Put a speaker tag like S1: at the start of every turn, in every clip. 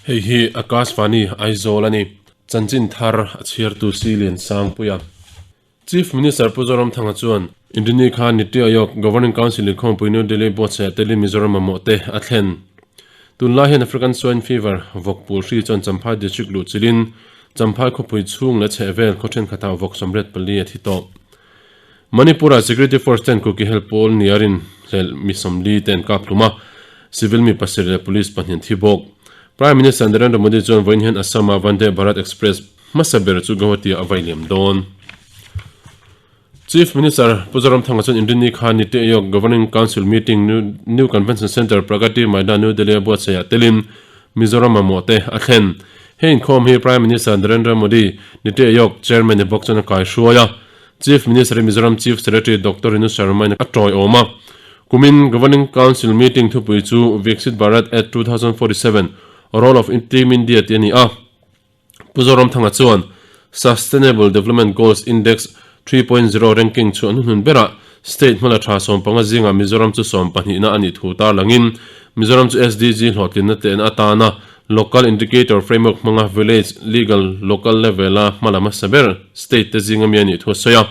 S1: Hei hi Akashvani Aizawl a ni. Chanchin thar a chhiartu Silian Sangpuia. Chief Minister Pu Zoramthanga chuan Indini kha Niti Aayog Governing Council inkhawmpui New Delhi buatsaih telin Mizoram mamawh te a thlen. Tunlai hian African Swine Fever vawk pul hri chuan Champhai District luh chilhin Champhai khawpui chhung leh chhehvel khaw thenkhatah vawk 84 a thi tawh. Manipur-ah Security Force ten Kuki hel pawl niarin hlelh mi 40 te an kap hlum a, civil mi pasarih leh police pahnih an thi bawk. Prime Minister Narendra Modi chuan vawiin hian Assam-a Vande Bharat Express hmasa ber chu Guwahati-ah a vai liam dawn. Chief Minister Pu Zoramthanga chuan Inrinni khan Niti Aayog Governing Council meeting New Convention Centre, Pragati Maidan, New Delhi-a buatsaihah telin Mizoram mamawh te a thlen. He inkhawm hi Prime Minister Narendra Modi, Niti Aayog Chairman ni bawk chuan a kaihruai a. Chief Minister-in Mizoram Chief Secretary Doctor Renu Sharma-in a tawiawm a. Kumin Governing Council meeting thupui chu Viksit Bharat at 2047, Role of Team India tih a ni a. Pu Zoramthanga chuan Sustainable Development Goals Index 3.0 ranking chu an hnuhnun berah state hmala tha 15 zingah Mizoram chu sawmpahnihna a nih thu tarlangin Mizoram chu SDG hlawhtlinna tehna atana Local Indicator Framework hmanga village legal local level-a hma la hmasa ber state te zinga mi a nih thu a sawi a.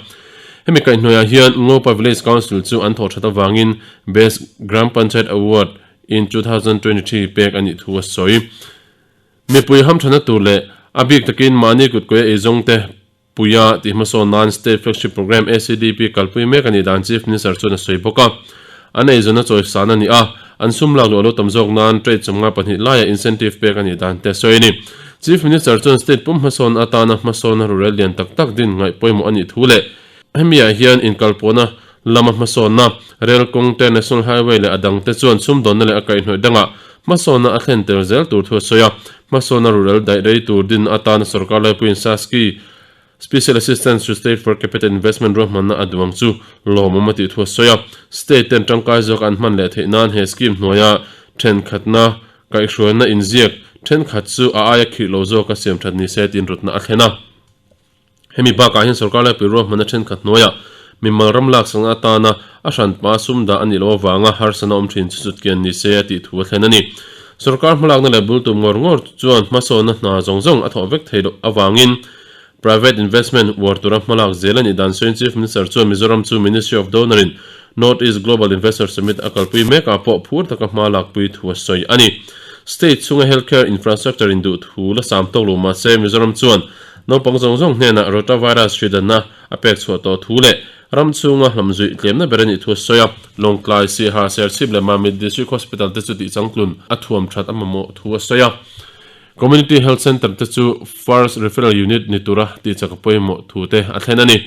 S1: Hemi kaihhnuaiah hian Ngopa Village Council chu an thawh that avangin Best Gram Panchayat Award in 2023 pek a nih thu a sawi. Mipui hamthana tur leh a bik takin mahni kutkuia eizawngte puia tih hmasawn nan State Flagship Programme ACDP kalpui mek a nih dan Chief Minister chuan a sawi bawk a. An eizawnna chawisan a ni a, an sum lak luh a lo tam zawk nan trade 52 laia incentive pek a nih dan te a sawi a ni. Chief Minister chuan state pum hmasawn atana hmasawnna ruhrel lian tak tak din ngaih pawimawh a nih thu leh hemiah hian inkalpawhna lama hmasawnna, rel kawng te, National Highway leh a dang te chuan sumdawnna leh a kaihhnawih dangah hmasawnna a thlen tel zel tur thu a sawi a. Hmasawnna ruhrel daih rei tur din atana sorkar laipuiin SASCI, Special Assistance to State for Capital Investment ruahmanna a duang chu lawmawm a tih thu a sawi a. State ten tangkai zawk an hman leh theih nan he scheme hnuaia thenkhatna kaihhruaina inziak thenkhat chu a aia khirh lo zawka siamthat ni se tiin rawtna a thlen a. Hemi bakah hian sorkar laipui ruahmanna thenkhat hnuaiah mimal ram laksakna atana a hranpa sum dah a nih loh avanga harsana awm thin chu chutkian ni se a tih thu a thlen a ni. Sorkar hmalakna leh bul tum ngawr ngawr chuan hmasawnna hna zawng zawng a thawh vek thei loh avangin private investment uar tura hmalak zel a nih dan sawiin Chief Minister chuan Mizoram chu Ministry of Donor-in North East Global Investor Summit a kalpui mekah pawh phur taka hma lakpui thu a sawi a ni. State chhunga healthcare infrastructure in duh thu la sam tawk lo mahse Mizoram chuan Naupang zawng zawng hnenah rotavirus hridanna a pek chhuah tawh thu leh ram chhunga hlamzuih tlemna ber a nih thu a sawi a. Lawngtlai, Siaha, Serchhip leh Mamit District Hospital te chu tihchangtlun a thuam that a mamawh thu a sawi a. Community Health Centre te chu First Referral Unit ni tura tihchak a pawimawh thu te a thlen a ni.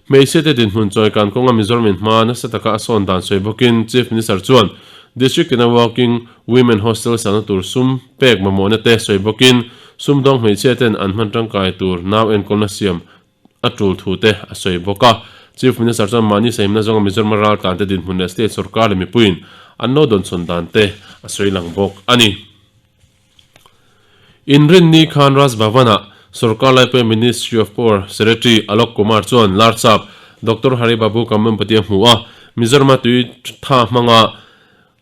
S1: Hmeichhia te dinhmun chawikan kawnga Mizoram in hma nasa taka a sawn dan sawi bawkin Chief Minister chuan District ina Working Women Hostel sangna tur sum pek mamawhna te sawi bawkin Sumdawng hmeichhia ten an hman tangkai tur nau enkawlna siam a tul thu te a sawi bawk a. Chief Minister chuan mahni sahimna zawnga Mizoram raltlan te dinhmun leh state sorkar leh mipuiin an lo dawnchhawn dan te a sawi lang bawk a ni. Inrinni khan Raj Bhavan-ah sorkar laipuia Ministry of Power Secretary Alok Kumar chuan Larchap Doctor Hari Babu Kammampati a hmu a, Mizoram-a tui tha hmanga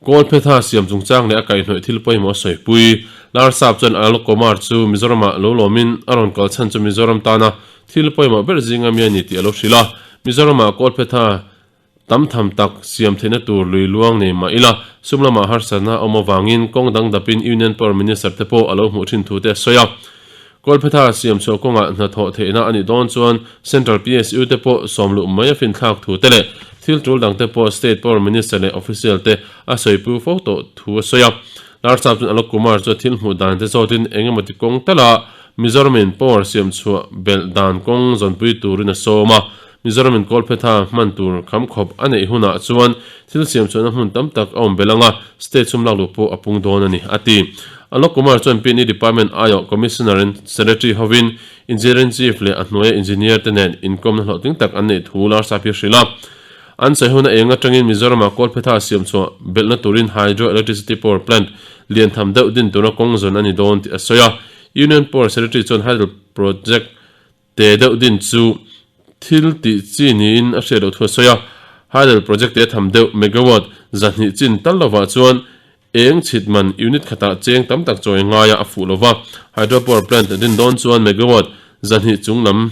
S1: Kawlphetha siam chungchang leh a kaihhnawih thil pawimawh a sawipui. Larsap chuan Alok Kumar chu Mizoramah lo lawmin a rawn kal chhan chu Mizoram tana thil pawimawh ber zinga mi a ni tih a lo hrilh a. Mizoramah Kawlphetha tam tham tak siam theihna tur lui luang nei mah ila sum lamah harsatna a awm avangin kawng dang dapin Union Power Minister te pawh a lo hmuh thin thu te a sawi a. Kawlphetha siam chhuah kawngah hnathawh theihna a nih dawn chuan Central PSU te pawh sawm luh mai a finthlak thu te leh thil tul dang te pawh State Power Minister leh Official te a sawipu fo tawh thu a sawi a. Larsap chuan Alok Kumar chu thil hmuh dan te zawtin eng emaw ti kawng tala Mizoramin power siam chhuah belh dan kawng zawnpui turin a sawm a. Mizoramin Kawlphetha hman tur kham khawp a neih hunah chuan thil siam chhuahna hmun tam tak a awm belh ang a, state sum lak luh pawh a pung dawn a ni, a ti. Alok Kumar chuan PNE Department aiawh Commissioner in Secretary hovin Engineering Chief leh a hnuaia Engineer te nen inkawmna hlawhtling tak an neih thu Larsap hi a hrilh a. An sawi huna eng atangin Mizoramah Kawlphetha siam chhuah belhna turin Hydro Electricity Power Plant lian tham deuh din tura kawng zawn a ni dawn tih a sawi a. Union Power Secretary chuan Hydel Project te deuh din chu thil tih chi niin a hriat loh thu a sawi a. Hydel project te tham deuh megawatt 200 chin tal lovah chuan Eng chhit man unit khatah cheng tam tak chawi ngaia a fuh lova, hydro power plant a din dawn chuan megawatt 200 chung lam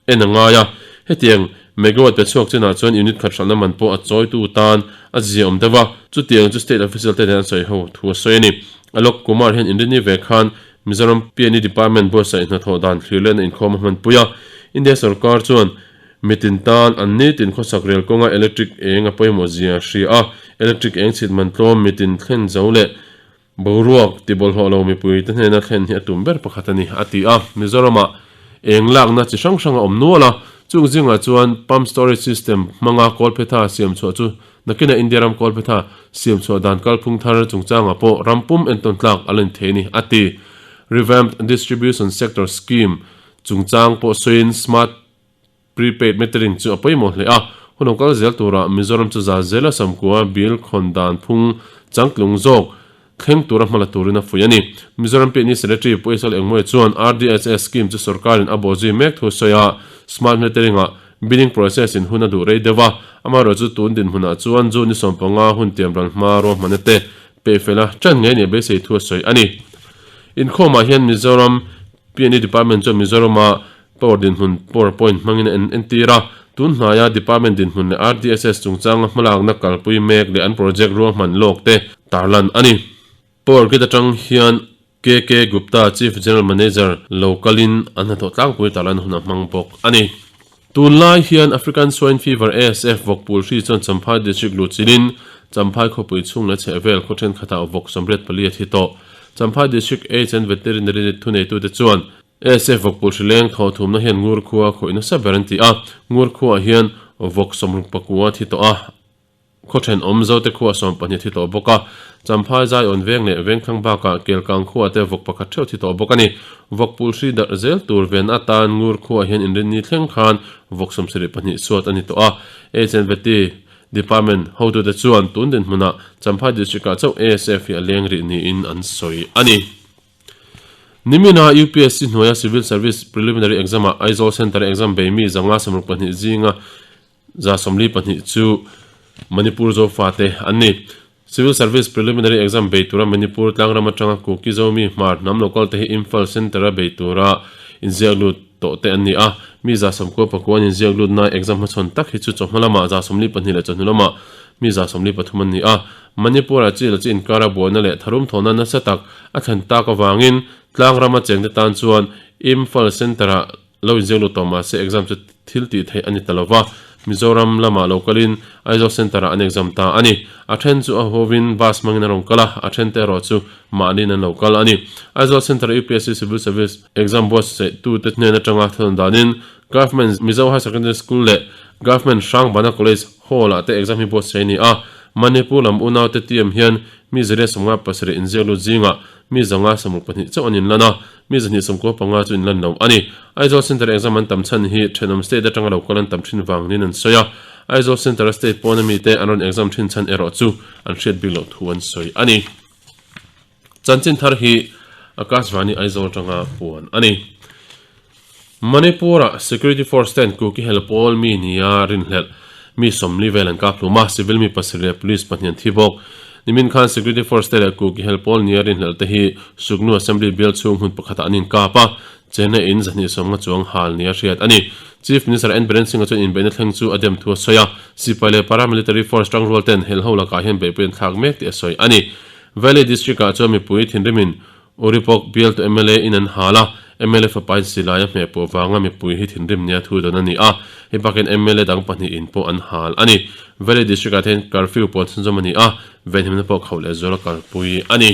S1: en a ngai a. Hetiang megawatt pe chhuak chinah chuan unit khat hralhna man pawh a chawitu tan a ziaawm deuh a, chutiang chu state official te nen an sawi ho thu a sawi a ni. Alok Kumar hian inrini ve khan Mizoram PNE Department buatsaih hnathawh dan thlir lehna inkhawm a hmanpui a, India sorkar chuan Mitin tan an nitin khawsak rel kawnga electric eng a pawimawh zia a hria a, electric eng chhit man tlawm mitin thlen zo leh boruak ti bawlhhlawh lo mipui te hnena thlen hi a tum ber pakhat a ni, a ti a. Mizoramah eng lakna chi hrang hrang a awm nual a, chung zingah chuan pump storage system hmanga kawlphetha siam chhuah chu nakinah India ram kawlphetha siam chhuah dan kalphung thar chungchangah pawh ram pum entawn tlak a la ni thei a ni, a ti. Revamped Distribution Sector Scheme chungchang pawh sawiin smart Prepaid metering chu a pawimawh hle a, hun lo kal zel turah Mizoram chu za zela samkua bill khawn dan phung changtlung zawk thleng tura hmala turin a fuih a ni. Mizoram PNE Secretary Pu Isal Engmawia chuan RDSS scheme chu sorkarin a bawhzui mek thu sawi a, smart metering-ah billing process in hun a duh rei deuh a, amaherawh chu tun dinhmunah chuan June ni 15 hun tiam ral hma ruahmanna te peihfela ṭan ngei nih a beisei thu a sawi a ni. Inkhawmah hian Mizoram PNE Department chuan Mizorama Power dinhmun power point hmangin a entir a, tun hnaia department dinhmun leh RDSS chungchanga hmalakna kalpui mek leh an project ruahman lawk te tarlan a ni. Power Grid atang hian KK Gupta, Chief General Manager lo kalin an hnathawh tlangpui tarlan hun a hmang bawk a ni. Tunlai hian African Swine Fever, ASF, vawkpul hri chuan Champhai District luhchilhin Champhai khawpui chhung leh chhehvel khaw thenkhatah vawk 84 a thi tawh. Champhai District Aids and Veterinary thuneitute chuan ASF vawkpul hrileng thaw thumna hian ngur khua khawih nasa ber an ti a, ngur khuaah hian vawk 69 thi tawh a, khaw thenawm Zote khua 12 thi tawh bawk a, Champhai Zaiawn veng leh Vengthlang bakah Kelkang khua te vawk pakhat theuh thi tawh bawk a ni. Vawkpul hri darh zel tur ven atan ngur khuaah hian inrinni thleng khan vawk 72 chhuat a ni tawh a, HNVT Department hotute chuan tun dinhmunah Champhai District-ah chauh ASF hi a leng rih niin an sawi a ni. Nimina UPSC hnuaia Civil Service Preliminary Exam-ah Aizawl Centre exam bei mi 162 zinga 142 chu Manipur Zofate an ni. Civil Service Preliminary Exam bei tura Manipur tlangram atanga Kuki Zomi hmar hnam local te hi Imphal Centre-a bei tura inziak lut tawh te an ni a. Mi 99 an inziak lut nai exam hmachhawn tak hi chu chawhma lamah 42 leh chawhnu lamah mi 33 an ni a. Manipur-ah chi leh chi inkara buaina leh tharum thawhna nasa tak a thlen tak avangin tlang rama chengte tan chuan Imphal Centre-ah lo inziak lut tawh mah se exam chu thil tih theih a ni ta lo va, Mizoram lamah lo kalin Aizawl Centre-ah an exam ta a ni. A then chu a hovin bus hmangin an rawn kal a, a thente erawh chu mahniin an lo kal a ni. Aizawl Centre-a UPSC Civil Service exam buatsaihtute hnen atanga thawhna danin Government Mizo High Secondary School leh Government Hrangbana College Hall-ah te exam hi buatsaih a ni a, Manipur lam unaute team hian mi 157 inziak lut zingah mi 562 chauh an inlan a, mi 295 chu inlan lo a ni. Aizawl Centre exam an tam chhan hi thenawm state atanga lo kal an tam thin vang niin an sawi a, Aizawl Centre-a state pawna mite an rawn exam thin chhan erawh chu an hriat bik loh thu an sawi a ni. Chanchin thar hi Akashvani Aizawl atanga puan a ni. Manipur-ah Security Force ten Kuki hel pawl mi nia rinhlelh mi 40 vel an kap hlum a, civil mi pasarih leh police pahnih an thi bawk. Nimin khan Security Force te leh Kuki hel pawl nia rinhlelh te hi Suknu Assembly bial chhung hmun pakhatah an inkap a, Chennai in 250 chuang hal nia hriat a ni. Chief Minister N Biren Singh-a chuan inbeihna thleng chu a dem thu a sawi a, sipai leh paramilitary force tangrual ten hel ho lakah hian beihpui an thlak mek tih a sawi a ni. Valley District-ah chuan mipui thinrimin Uripok bialtu mla in an hal a, mla fapa in silai a hmeh pawh vanga mipui hi thinrim nia thu dawn a ni a, hei bakin mla dang pahnih in pawh an hal a ni. Valley District-ah te hian curfew pawn chhunzawm a ni a, venhimna pawh khauh leh zual a kalpui a ni.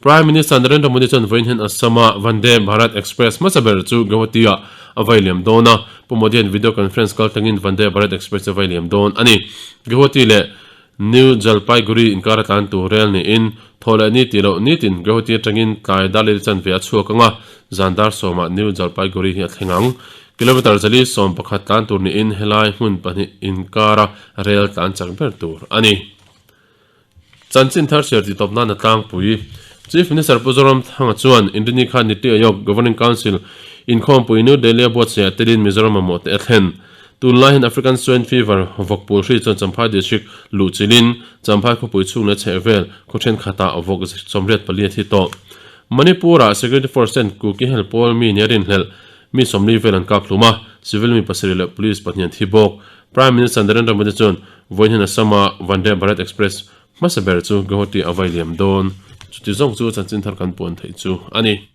S1: Prime Minister Narendra Modi chuan vawiin hian Assam-a Vande Bharat Express hmasa ber chu Guwahati-ah a vai liam dawn a, Pu Modi hian video conference kal tlangin Vande Bharat Express a vai liam dawn a ni. Guwahati leh New Jalpaiguri inkar a tlan tur rel niin thaw leh ni tih loh nitin Guwahati atangin tlai dar leh chanve a chhuak ang a, zan dar sawmah New Jalpaiguri hi a thleng ang. Kilometre 411 tlan tur niin helai hmun pahnih inkara rel tlan chak ber tur a ni. Chanchin thar chhiar tih tawp nan a tlangpui. Chief Minister Pu Zoramthanga chuan Inrini khan Niti Aayog Governing Council inkhawmpui New Delhi a buatsaih ah telin Mizoram mamawh te a thlen. Tunlai hian African Swine Fever vawk pul hri chuan Champhai District luh chilhin Champhai khawpui chhung leh chhehvel khaw thenkhatah vawk 84 a thi tawh. Manipur-ah Security Force ten Kuki hel pawl mi nia rinhlelh mi 40 vel an kap hlum a, civil mi pasarih leh police pahnih an thi bawk. Prime Minister Narendra Modi chuan vawiin hian Assam-a Vande Bharat Express hmasa ber chu Guwahati a vai liam dawn. Chuti zawng chu chanchin thar kan puan theih chu a ni.